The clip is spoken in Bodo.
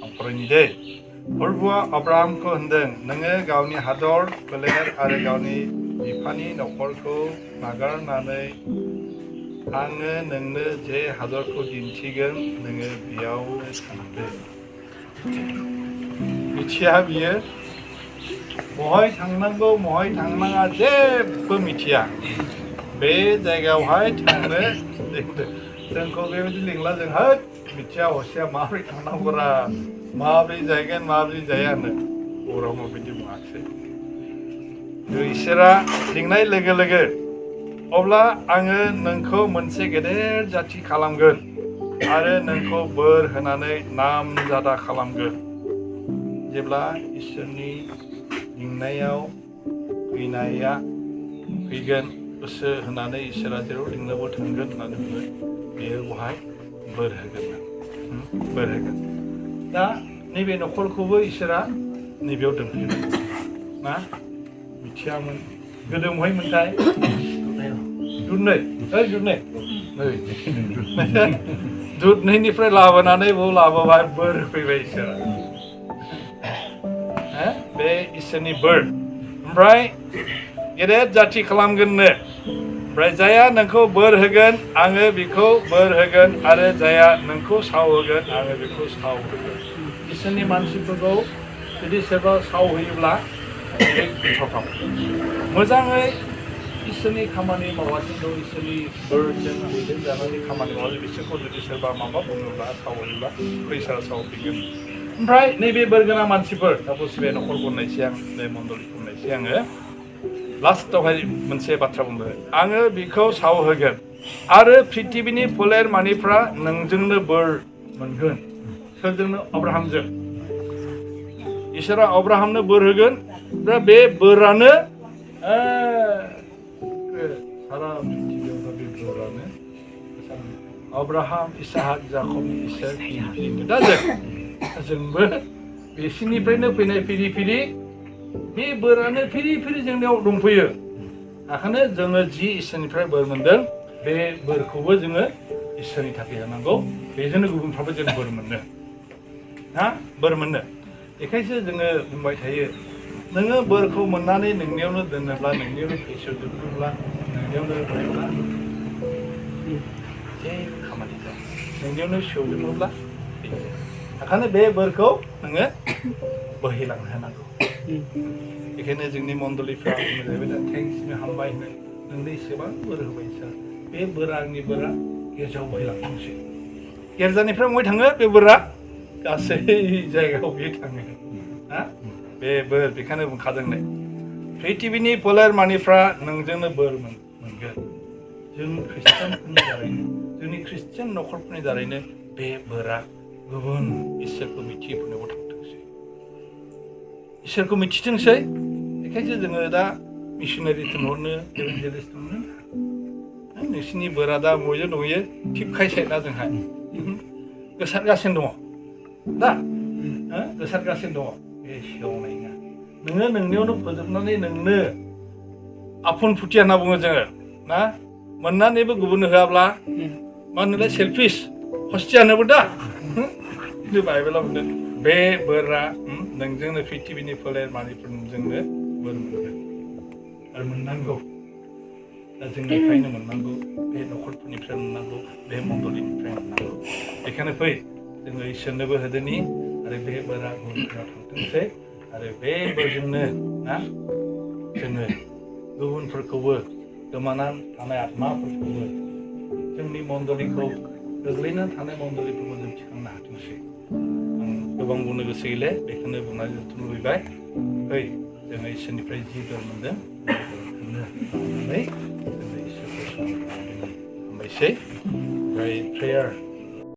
आं फरायनि दे फोरबुआ अब्राहामखौ होनदों नोङो गावनि हादर फोलेर आरो गावनि बिफानि नखरखौ नागारनानै आङो नोंनो जे हादरखौ दिन्थिगोन नोङो बेयावनो थांदो मिथिया बियो बहाय थांनांगौ बहाय थांनाङा जेबो मिथिया बे जायगायावहाय थांनो जोंखौ बेबायदि लिंला जों होद मिथिया हसिया माबोरै थांनांगौरा माबोरै जायगोन माबोरै जाया होनो बर'आव माबायदि बुङाखिसै इसोरा लिंनाय लोगो लोगो अब्ला आङो नोंखौ मोनसे गेदेर जाथि खालामगोन आरो नोंखौ बोर होनानै नामजादा खालामगोन जेब्ला इसोरनि लिंनायाव फैनाया फैगोन गोसो होनानै इसोरा जेराव लिंनोबो थांगोन होननानै बुङो बेयो बहाय बोर होगोन बोर होगोन दा नैबे नखरखौबो इसोरा नैबेयाव दोनफैबाय ना मिथियामोन गोदो बहायमोनथाय दुधनैनिफ्राय लाबोनानै बेयाव लाबोबाय बोर होफैबाय इसोरा बे इसोरनि बोर ओमफ्राय गेदेर जाथि खालामगोननो ओमफ्राय जाया नोंखौ बोर होगोन आङो बेखौ बोर होगोन आरो जाया नोंखौ साव होगोन आङो बेखौ साव होगोन इसोरनि मानसिफोरखौ जुदि सोरबा साव होयोब्ला गोथावथाव मोजाङै इसोरनि खामानि मावगासिनो दं इसोरनि बोरजों दैदेन जानानै खामानि मावो बिसोरखौ जुदि सोरबा माबा बुङोब्ला साव होयोब्ला इसोरा साव फैगोन ओमफ्राय नैबे बोरगोनां मानसिफोर साप'ज बे नखर बुंनायसै आं बे मण्डलि बुंनायसै आङो लास्टआवहाय मोनसे बाथ्रा बुंदों आङो बिखौ साव होगोन आरो पृथिबिनि फोलेर मानिफ्रा नोंजोंनो बोर मोनगोन सोरजोंनो अब्राहामजों इसोरा अब्राहामनो बोर होगोन दा बे बोरानो सारा पृथिबियाव बे बोरानो अब्राहाम इसाहाक जाकबनि इसोर दा जोंबो बिसिनिफ्रायनो फैनाय फिरि फिरि बे बोरानो फिरि फिरि जोंनियाव दंफैयो ओंखायनो जोङो जि इसोरनिफ्राय बोर मोनदों बे बोरखौबो जोङो इसोरनि थाखाय होनांगौ बेजोंनो गुबुनफ्राबो जों बोर मोनो ना बोर मोनो बेखायसो जोङो बुंबाय थायो नोङो बोरखौ मोननानै नोंनियावनो दोनोब्ला नोंनियावनो फेसरजोबोब्ला नोंनियावनो थायोब्ला जेबो खामानि जाया नोंनियावनो सेवजोबोब्ला ओंखायनो बे बोरखौ नोङो बोहैलांनो होनांगौ बेखायनो जोंनि मण्डलिफ्रा जाहैबाय थेंक्सनो हामबाय होनो नोंनो एसेबां बोर होबाय सार बे बोरा आंनि बोरा गिर्जायाव बोहैलांथोंसै गिर्जानिफ्राय बबेहाय थाङो बे बोरा गासै जायगायाव बे थाङो ना बे बोर बेखायनो बुंखादोंनो पृथिबिनि फोलेर मानिफ्रा नोंजोंनो बोर मोनगोन जों ख्रिस्टियानफोरनि दारैनो जोंनि ख्रिस्टियान नखरफोरनि दारैनो बे बोरा गुबुन इसोरखौ मिथियैफोरनोबो थांथोंसै इसोरखौ मिथिथोंसै बेखायसो जोङो दा मिसनारि थिनहरनो इभान्जेलिस्ट थिनहरनो नोंसिनि बोरा दा बयजों दंयो थिबखायसैना जोंहा गोसारगासिनो दङ दा गोसारगासिनो दङ बे सेवनाय नङा नोङो नोंनियावनो फोजोबनानै नोंनो आफन फुथिया होनना बुङो जोङो ना मोननानैबो गुबुननो होआब्ला मा होनोलाय सेलफिस हस्तिया होनोबो दा खिन्थु बाइबेलाव बुंदों बे बोरा नोंजोंनो पृथिबिनि फोलेर मानिफोरजोंनो बोर मोनगोन आरो मोननांगौ दा जोंनिफ्रायनो मोननांगौ बे नखरफोरनिफ्राय मोननांगौ बे मण्डलिनिफ्राय मोननांगौ बेखायनो फै जोङो इसोरनोबो होदोनि आरो बे बोरा गुबुनफोराव थांथोंसै आरो बे बोरजोंनो ना जोङो गुबुनफोरखौबो गोमानानै थानाय आत्माफोरखौबो जोंनि मण्डलिखौ गोग्लैनानै थानाय मण्डलिफोरखौ जों थिखांनो हाथोंसै आं गोबां बुंनो गोसो गैले बेखौनो बुंनानै दोनथ'नो लुबैबाय फै जोङो इसोरनिफ्राय जि बोर मोनदों बे बोरखौनो लानानै जोङो इसोरखौ हामबायसै ओमफ्राय प्रेयार